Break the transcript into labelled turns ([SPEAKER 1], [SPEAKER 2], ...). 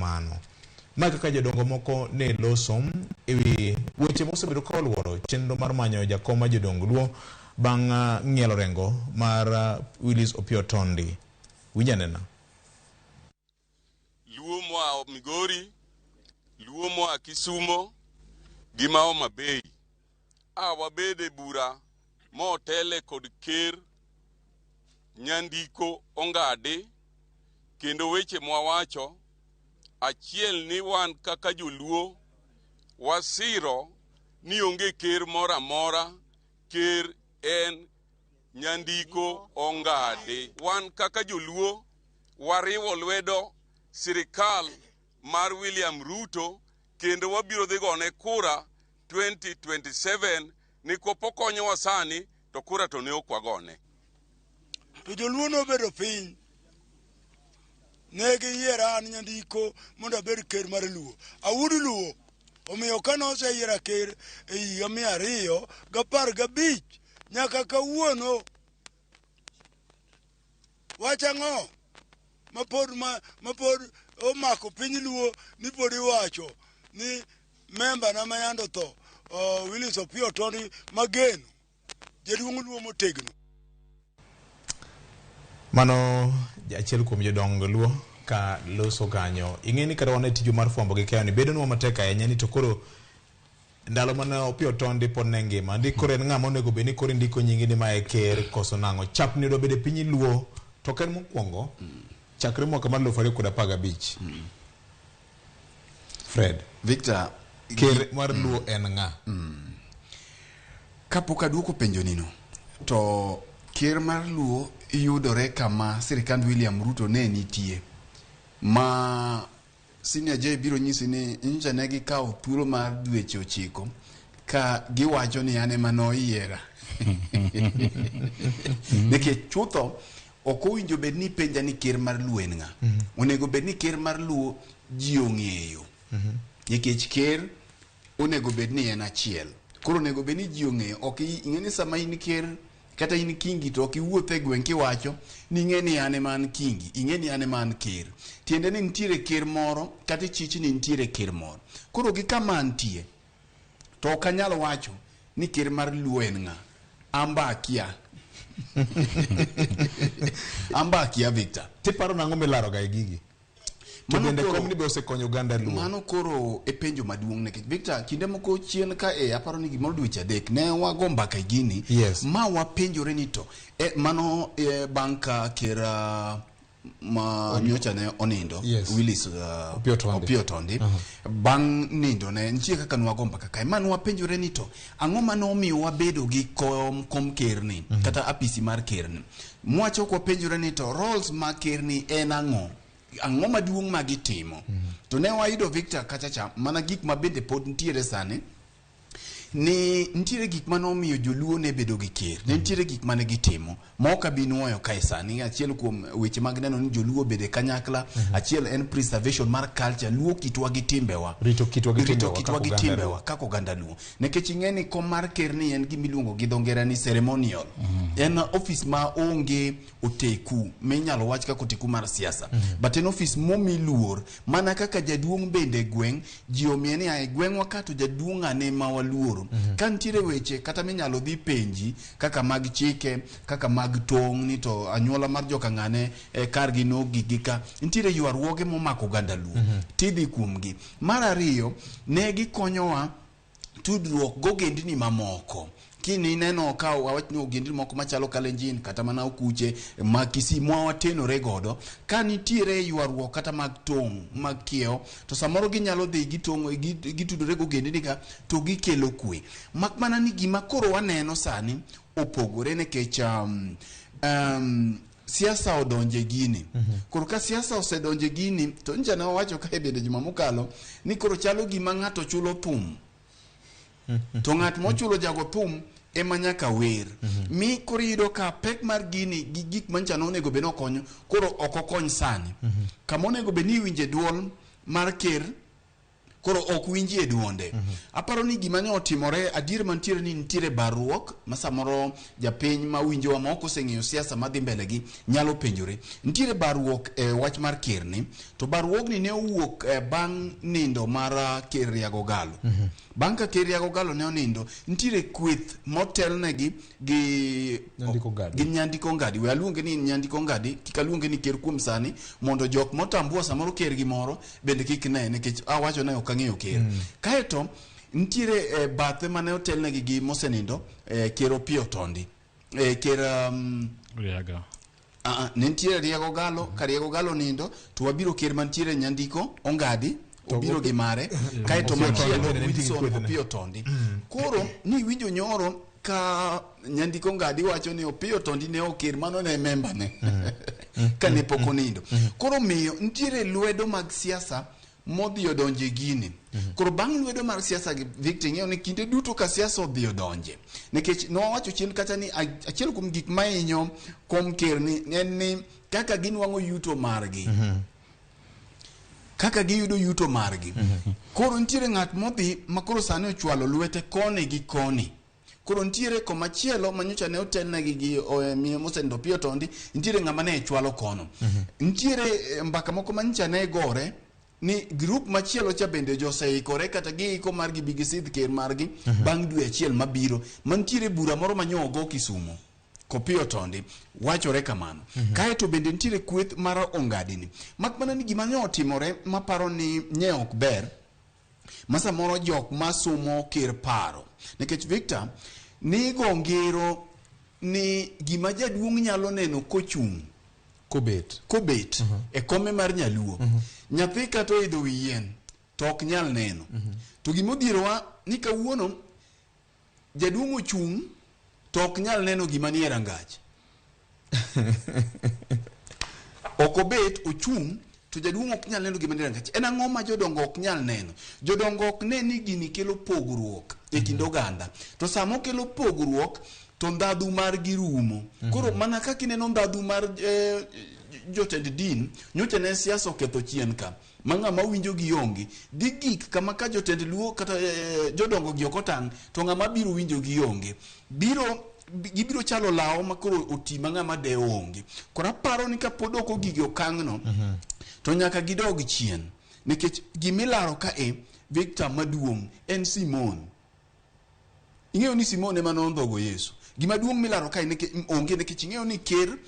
[SPEAKER 1] kamano. Ma kaka jodongo moko ne loso ewi weche mosebedo ka oluoro chenro mar manyo jakom mar jodong Luo bang' ng'ielo rengo mar Willis Opiyo Otondi. Winj anena.
[SPEAKER 2] Luo moa Migori, Luo moa Kisumo gi ma Homa Bay. A wabed e bura motele kod ker Nyandiko Ongadi kendo weche mwawacho achiel ni wan kaka joluo wasiro ni onge ker moro amora, ker en Nyandiko Ongadi. Wan kaka joluo wariwo lwedo sirikal mar William Ruto kendo wabiro dhi gone kura 2027 ni kopo konyowa sani to kura to ne ok wagone.
[SPEAKER 3] To joluo nobedo piny, ne giyiera an Nyandiko mondo abed ker mar Luo. Awuod Luo, omiyo kane oseyiera ker e higa 215 nyaka kawuono, wach ang'o mapod mapod omako piny Luo ni pod iwacho ni memba na mayando tho Willis Opiyo Otondi mageno jaduong' Luo motegno.
[SPEAKER 1] Mano achiel kuom jodong Luo ka loso kanyo. Ing'e ni kata wan e tijwa mar fwambo gi keyo ni bedonwa matek ahinya ni to koro ndalo mane Opiyo Otondi pod ne ngima ndi koro en ng'ama onego bed ni koro indiko nyingi ni mae ker koso nang'o. Chapni odwa bedo e piny Luo to ok en mokwongo chakre mwaka mar 2015. Fred.
[SPEAKER 4] Victor,
[SPEAKER 1] ker mar Luo en ng'a?
[SPEAKER 4] Kapok aduoko penjo nino, to ker mar Luo yudore kama sirikand William Ruto ne nitie ma Senior J biro nyisi ni nyocha ne gikawo thuolo mar dweche 9 ka giwacho ni an ema noyiera. Nikech chutho ok owinjo bed ni penja ni ker mar Luo en ng'a. Onego bed ni ker mar Luo ji ong'eyo. Nikech ker onego bed ni en achiel. Koro onego bed ni ji ong'eyo. Ok ing'e ni sama in ker kata in kingi to ok iwuoth e gweng' kiwacho ni ing'e ni an ema an kingi, ing'e ni an ema an ker. Tiende ni nitiere ker moro kata ichich ni nitiere ker moro. Koro gi kama antie to ok anyal wacho ni ker mar Luo en ng'a. Amba akia. Amba akia Victor.
[SPEAKER 1] Tiparo nang'o milaro ga e gigi? To bende komni be osekonyo oganda Luo.
[SPEAKER 4] Mano koro e penjo maduong' nikech Victor kinde moko chien ka e aparo ni gimoro dweche 3 ne wago mbaka e gini.
[SPEAKER 1] Yes.
[SPEAKER 4] Ma wapenjore ni to mano bang' ka ker ma nyocha ne onindo.
[SPEAKER 1] Yes.
[SPEAKER 4] Willis
[SPEAKER 1] Opiyo Otondi.
[SPEAKER 4] Opiyo Otondi. Bang' nindo ne nitie kaka nwago mbaka kae ma nwapenjore ni to ang'o mane omiyo wabedo gi kom kerni kata apisi mar kerni. Mwachok wapenjore ni to roles mag kerni en ang'o? Ang'o maduong' ma gitimo? To ne wayudo Victor kacha cha mana gik ma bende pod nitiere sani ni nitiere gik mane omiyo joluo ne bedo gi ker. Ne nitiere gik mane gitimo ma ok abi nuoyo kae sani. Achiel kuom weche mag neno ni joluo obedo e kanyakla, achiel en preservation mar culture, luo kitwa gi timbewa.
[SPEAKER 1] Rito kitwa gi
[SPEAKER 4] Rito
[SPEAKER 1] timbewa
[SPEAKER 4] kitwa
[SPEAKER 1] kaka
[SPEAKER 4] gi
[SPEAKER 1] oganda
[SPEAKER 4] timbewa
[SPEAKER 1] Luo.
[SPEAKER 4] kaka oganda Luo. Nikech ing'e ni kom mar ker ni en gima iluongo gi dho ngere ni ceremonial. En office ma onge oteku minyalo wach kaka oteku mar siasa. But en office momi luor mana kaka jaduong' bende e gweng' ji omiye ni e gweng'wa ka to jaduong' ane ma waluoro. Ka nitiere weche kata minyalo dhi penji kaka mag chike, kaka mag tong' ni to anyuola mar joka ng'ane kargi nogik gi ka. Nitiere ywaruoge momako oganda Luo. Tidhi kuomgi. Mar ariyo, ne gikonyowa tudruok gogendni mamoko. Kini neno ka wawach ni ogendni moko machalo Kalenjin kata mana Okuche ma Kisii mwa watenore godo, ka nitiere ywaruok kata mag tong' mag kiewo to samoro ginyalo dhi gitong'o gitudore gogendni ka to gikelo kwe. Mak mana ni gima koro waneno sani opogore nikech siasa odonje gini. Koro ka siasa osedonje gini to nja ne wawacho kae bende juma mokalo ni koro chalo gima ng'ato chulo thum. To ng'at mochulo jago thum ema nyaka wer. Mi koro iyudo ka pek mar gini gi gik mancha nonego bed ni okonyo koro ok okony sani. Kama onego bed ni iwinje duol mar ker Koro ok winjie duonde. Aparo ni gima ne otimore adier mantiere ni nitiere barruok ma samoro japiny ma winjowa ma ok oseng'eyo siasa madhi mbele gi nyalo penjore. Nitiere barruok e wach mar kerni, to barruogni ne owuok bang' nindo mar ker Riago Galo. Bang' ka ker Riago Galo ne onindo, nitiere kweth motelnegi gi
[SPEAKER 1] Nyandiko Ngadi.
[SPEAKER 4] gi Nyandiko Ngadi. We aluonge ni Nyandiko Ngadi, kik aluonge ni ker kuom sani, mondo jok motambua samoro ker gi moro bende kik ne, nikech awacho ne ok ang'eyo ker. Kaeto nitiere bathe mane otelnegi gi mosenindo, ker Opiyo Tondi. Ker
[SPEAKER 5] Riaga.
[SPEAKER 4] Ne nitiere Riago Galo, ka Riago Galo nindo to wabiro ker mantiere Nyandiko Ongadi obiro gi mare, kaeto
[SPEAKER 1] Opiyo Tondi
[SPEAKER 4] machielo
[SPEAKER 1] bende nitie gi
[SPEAKER 4] Wilson
[SPEAKER 1] kwethne.
[SPEAKER 4] Opiyo Tondi. Koro ni winjo nyoro ka Nyandiko Ngadi wacho ni Opiyo Tondi ne oker, mano ne memba ne ka ne pok onindo. Koro miyo nitiere lwedo mag siasa modhi odonje gini. Koro bang' lwedo mar siasa gi Victor, ing'eyo ni kinde duto ka siasa odhi odonje, nikech nowacho chien kacha ni achiel kuom gik mahinyo kom ker ni en ni kaka ginwang'o yuto margi, kaka giyudo yuto margi. Koro nitiere ng'at modhi ma koro sani ochwalo lwete koni gi koni. Koro nitiere komachielo ma nyocha ne otelnegi gi miyo mosenindo Opiyo Tondi, nitiere ng'ama ne chwalo kono. Nitiere mbaka moko ma nyocha ne gore ni grup machielo cha bende joseikore kata giiko margi bi gisidh ker margi bang' dwe achiel mabiro. Mantiere bura moro ma nyo ogo Kisumo. Kopiyo Tondi wachore kamano. Kaeto bende nitiere kweth mar Ongadini. Mak mana ni gima ne otimore maparo ni nye ok ber, ma samoro jok masumo ker paro. Nikech Victor, nigo ngero ni gima jaduong' nyalo neno kochung'
[SPEAKER 1] Kobet.
[SPEAKER 4] Kobet e kome mar nyaluo, nyathi kata oidho wi yien to ok nyal neno. To gimodhierowa ni kawuono jaduong' ochung' to ok nyal neno gima nie rangach. Ok obet, ochung' to jaduong' ok nyal neno gima nie rangach. En ang'o ma jodongo ok nyal neno? Jodongo ok ne ni gini kelo pogruok e kind oganda. To sama okelo pogruok to ndhadhu margi rumo. Koro mana kaka ineno ndhadhu mar jotend din, nyocha ne siasa oketho chien ka. Ma ng'ama winjo gi onge. Dhi gik kama ka jotend Luo kata jodongo gi ok otang' to ng'ama biro winjo gi onge. Biro gibiro chalo law ma koro oti ma ng'ama dewo onge. Koro aparo ni kapod ok ogige okang'no, to nyaka gidog chien. Nikech gimilaro ka e Victor maduong' en Simon. Ing'eyo ni Simon ema nondhogo Yesu. Gima duong' milaro kae onge, nikech ing'eyo ni ker